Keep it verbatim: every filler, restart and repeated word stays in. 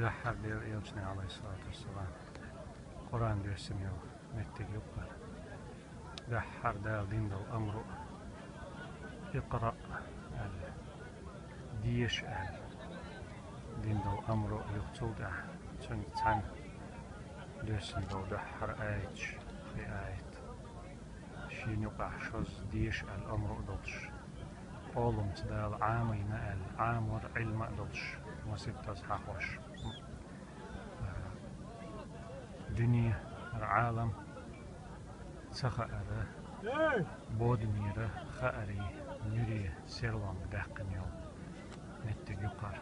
Дуьххьара Даьла Элчане, Ӏалайхи ссалату вассалам, Къуръан доьссина йола меттиг юкъара. Дуьххьара Дала дина дола амру, «икъраъ» аьлла, «деша» аьлла, дина дола амру юха цул тӀехьа цуьнга цхьаьна доьссина дола дуьххьара аяташ, пхи аят. Шийна юкъахь шозза «деша» аьлла амру а долуш, Ӏолумца Дала Ӏамийна аьлла, Ӏамор Ӏилма а долуш, масийттаза хьахош. Дуьненара Ӏалам ца хаара, боданера хаарий нуьре серлонга даьккхина йолу меттиг юкъара.